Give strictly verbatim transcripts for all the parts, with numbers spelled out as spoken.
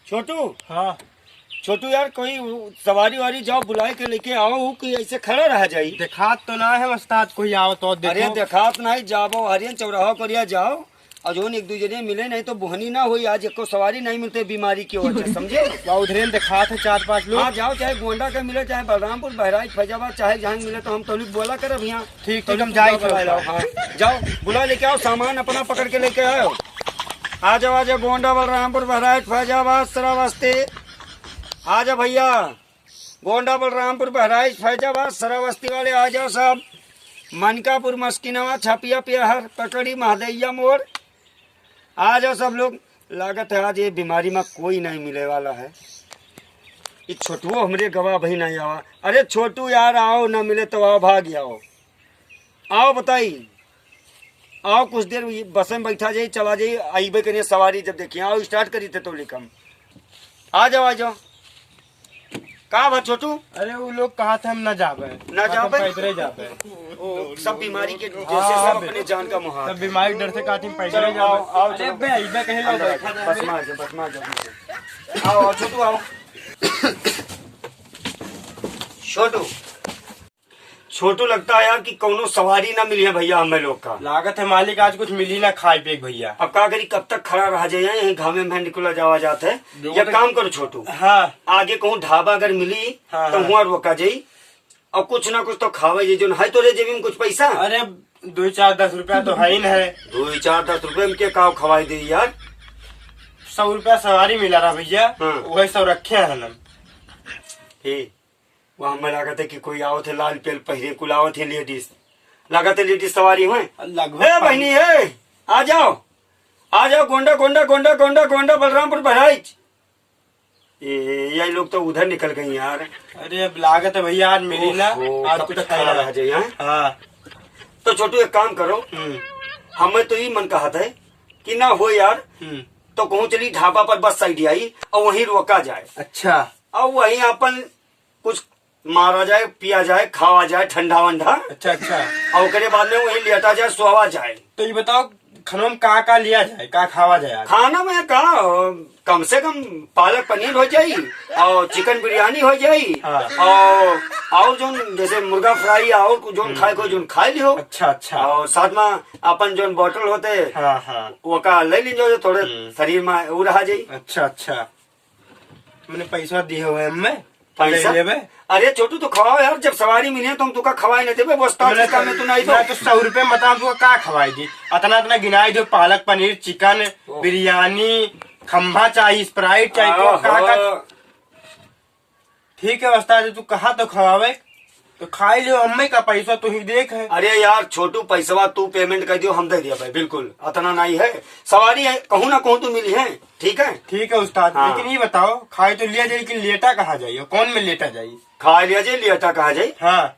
छोटू। हाँ। छोटू यार, कोई सवारी वारी जाओ, बुलाए के लेके आओ, कि ऐसे खड़ा रहा जाई। देखात तो ना है उस्ताद, कोई आओ तो अरे देखो। देखात नहीं, जाबो हरियन चौराहा करिया जाओ, और जोन एक दू जने मिले नहीं तो बोहनी ना होई। आज एको सवारी नहीं मिलते बीमारी की वजह, समझे? बा उधरे में देखात है चार पांच लोग। हाँ, जाओ, चाहे गोंडा के मिले, चाहे बलरामपुर, बहराइच, फैजाबाद, चाहे जहाँ मिले तो हम तौलिक बोला करब यहाँ। ठीक, ठीक, तौलिक हम जाई बुला लाओ। हाँ, जाओ, बुला लेके आओ, सामान अपना पकड़ के लेके आओ। आ जाओ, आ जाओ, गोंडा, बलरामपुर, बहराइच, फैजाबाद, श्रावस्ती। आ जाओ भैया, गोंडा, बलरामपुर, बहराइच, फैजाबाद, श्रावस्ती वाले आ जाओ सब। मनकापुर, मस्किनवा, छपिया, पेहर, पकड़ी, महदैया मोड़, आ जाओ सब लोग। लागत है आज ये बीमारी में कोई नहीं मिले वाला है। ये छोटुओ हमरे गवा भाई नहीं आवा। अरे छोटू यार, आओ, ना मिले तो आओ, भाग आओ। आओ बताई, आओ कुछ देर ये बस में बैठा जाई, चला जाई, आइबे करिए सवारी जब देखिए, आओ स्टार्ट करी थे तो लिखम। आ जाओ, आ जाओ। का बा छोटू? अरे वो लोग कहा था हम ना जाबे। ना जाबे? पैदरे जाबे। ओ, सब बीमारी के जैसे सब अपने जान का मुहार। सब बीमारी के डर से कहा थी हम पैदरे चलो, जाबे। आओ, आओ, अरे चलो। बे, अइबे कहीं लोग अंदर बैठा आके, बस में आ जाओ, बस में आ जाओ। आओ, आओ, छोटू आओ। छोटू, छोटू, लगता है यार कि कौनो सवारी ना मिली है भैया हमें लोग का। लागत है मालिक आज कुछ मिली ना खाए पिए के भैया। अब का करी, कब तक खड़ा रहा जाए, यहीं घामे में निकला जावा जात है। देखो या तो काम करो छोटू, हाँ। आगे कहूँ ढाबा अगर मिली हाँ, तो हाँ। हुआ रोका जाई और कुछ ना कुछ तो खावे जाई, जोन है तोरे जेबी में कुछ पैसा। अरे दो चार दस रुपया तो है ही न है। दो चार दस रुपये में के का खवाई दे यार? सौ रुपया सवारी मिला रहा भैया, हाँ। वही सौ रखे हैं हम। हे, वहाँ में लागत है कि कोई आवत है, लाल पेल पहिरे कुल आवत है लेडीज। लागत है लेडीज सवारी हुए। लगभग ए पाँच बहनी, ए, आ जाओ, आ जाओ, गोंडा, गोंडा, गोंडा, गोंडा, गोंडा, बलरामपुर, बहराइच। ए, ये लोग तो उधर निकल गई यार। अरे, अब लागत है भैया, आज मिली ना, ओहो, आज कब कुछ तक खाना खड़ा रहा जाए, हैं? हाँ। तो छोटू, एक काम करो, हम्म। हमें तो ये मन कहत है कि ना हो यार, हम्म। तो कहूँ चली ढाबा पर बस साइड आई और वहीं रोका जाए। अच्छा। और वहीं अपन कुछ मारा जाए, पिया जाए, खावा जाए, ठंडा वंडा। अच्छा, अच्छा। और ओकरे बाद में वहीं लेटा जाए, सोवा जाए। तो ये बताओ, खाना में का का लिया जाए, का खावा जाए आज? खाना में का, कम से कम पालक पनीर हो जाई और चिकन बिरयानी हो जाई हाँ। और, और जोन जैसे मुर्गा फ्राई और कुछ जोन हम्म। खाए को जोन खाए लियो। अच्छा, अच्छा। और साथ में अपन जोन बॉटल होते हाँ, हाँ। वो का ले लीजो, जो थोड़े हम्म। शरीर में उ रहा जाई। अच्छा, अच्छा। मैंने पैसा दिए हुए हैं मैं। पैसा? ले लेबे। अरे छोटू, तो खवाओ यार, जब सवारी मिले तो हम तुका खवाए न देबे, बस ताक मैंने का में तू नहीं दो। मैं तो सौ रुपये में बताऊँ, तुका का खवाई दी? अतना, अतना गिनाई दो, पालक पनीर, चिकन, ओह। बिरयानी, खंभा चाही, स्प्राइट चाही, तो का, का? ओहो। ठीक है उस्ताद, तू कहा तो खवावे, तो खाई लियो, हमें का पैसा तू ही देख है। अरे यार छोटू, पैसवा तू पेमेंट कर दियो, हम दे दिया भाई, बिल्कुल, अतना नहीं है। सवारी है, कहूँ ना कहूँ तो मिली है। ठीक है? ठीक है उस्ताद, हाँ। लेकिन ये बताओ, खाए तो लिया जाए, लेकिन लेटा कहाँ जाइए? कौन में लेटा जाइए? खाए लिया जाए, लेटा कहाँ जाए? हाँ।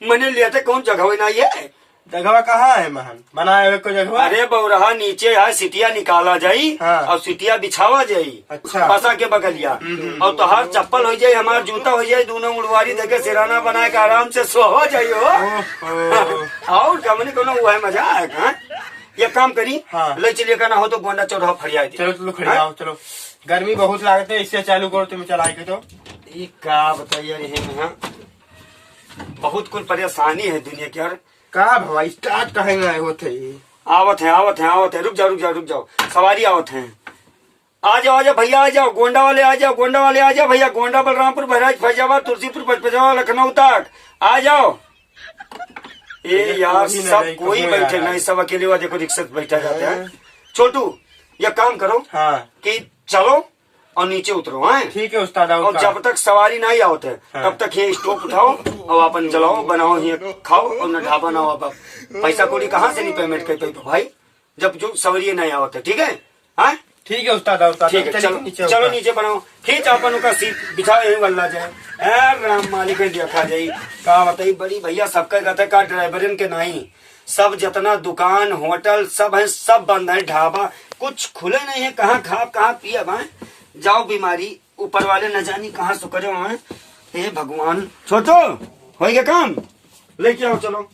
मने लेटे कौन जगह ना ये? जगह कहाँ है महन? बनाए हुए को जगह? अरे बौरहा, नीचे है, सिटिया निकाला जाई हाँ। और सिटिया बिछावा जाई। अच्छा। फंसा के बगलिया। हम्म। और तोहार चप्पल हो जाई, हमार जूता हो जाई, दोनों उड़वारी देके सिराना बनाए के आराम से सोवा जाई हो। ओहो। और का मने कोनो हुआ है मजा है, हाँ? ये काम करी, हाँ। ले चलिए का ना हो तो गोंडा चौराहा फरिया दे। चलो, चलो, खड़ी हाँ? आओ, चलो। गर्मी बहुत लागत है, इससे चालू करो तुम चलाए के तो। ई का बताइए रे, हे हाँ। बहुत कुल परेशानी है दुनिया के यार। का भवा, स्टार्ट काहे ना होत है? आवत है, आवत है, आवत है, रुक जाओ, रुक जाओ, रुक जाओ, सवारी आवत है। आ जाओ, आ जाओ भैया, आ जाओ, गोंडा वाले आ जाओ, गोंडा वाले आ जाओ भैया, गोंडा, बलरामपुर, बहराइच, फैजाबाद, तुलसीपुर, पचपचवा, लखनऊ तक आ जाओ। ए अरे यार, कोई ना सब जाए, कोई कहूँ बैठे यार। नहीं, सब अकेले वाले को रिक्शा पे बैठा जाते हैं। हाँ। छोटू, ये काम करो हाँ। कि चलो और नीचे उतरो, हैं? ठीक है उस्ताद, और और का? जब तक सवारी नहीं आवत है, हाँ। तब तक ये स्टॉप उठाओ और अपन जलाओ, बनाओ, ये खाओ और ना ढाबा ना वाबा। पैसा कौड़ी कहाँ से नहीं पेमेंट कर पाई भाई, जब जो सवारी नहीं आवत है, ठीक है? हाँ? ठीक है उस्ताद, उस्ताद, ठीक है, चलो, चलो, नीचे चलो उस्ताद। नीचे बनाओ, खींच अपन का सीट बिछाओ, यही वाला जाए। ए राम मालिक, देखा जाई, का बताई बड़ी भैया, सबका कहते का ड्राइवरन के नहीं, सब जितना दुकान, होटल, सब है, सब बंद है, ढाबा, कुछ खुले नहीं है। कहाँ खाब, कहाँ पियब, हैं? जाओ बीमारी, ऊपर वाले न जानी कहाँ से करे हैं। हे भगवान, छोटू, होई गया काम, लेके आओ, चलो।